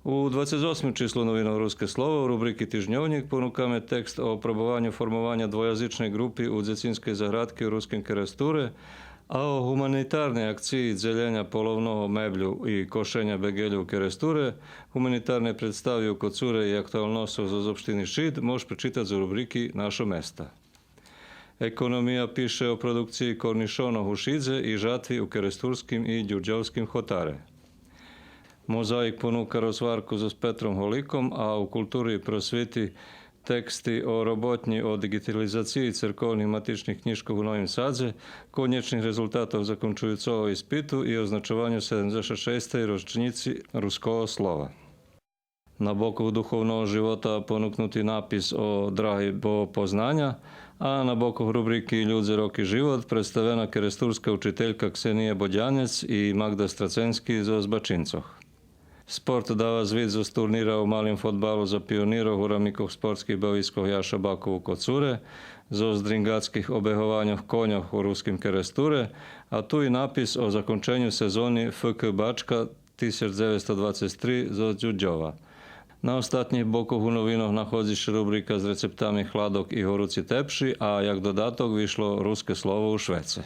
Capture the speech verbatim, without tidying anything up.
У двацец осмим числу новинох Руске слово у рубрики Тижньовнїк понукаме текст о пробованю формованя двоязичней ґрупи у дзецинскей заградки у Руским Керестуре, а о гуманитарней акциї дзеленя половного меблю и кошеня беґелю у Керестуре, гуманитарней представи у Коцуре и актуалносцох зоз општини Шид мож пречитац у рубрики Нашо места. Економия пише о продукциї корнишонох у Шидзе и жатви у керестурским и дюрдьовским хотаре. Мозаїк понука розгварку зоз Петром Голиком, а у Култури и просвити тексти о роботнї о диґитализациї церковних матичних кнїжкох у Новим Садзе, конєчних резултатох закончуюцого испиту и означованю седемдзешат шестей рочнїци Руского слова. На бокох духовного живота понукнути напис о драги Богопознаня, а на бокох рубрики Людзе, роки, живот представена керестурска учителька Ксения Бодянец и Магда Страценски зоз Бачинцох. Спорт дава звит зоз турнира у малим фодбалу за пионирох у рамикох спортских бавискох Яша Баков у Коцуре, зоз дрингацких обегованьох коньох у Руским Керестуре, а ту и напис о законченю сезони Ф К Бачка тисяч дзевецсто двацец три зоз Дюрдьова. На остатнїх бокох у новинох находзи ше рубрика з рецептами хладок и горуци тепши, а як додаток вишло Руске слово у швеце.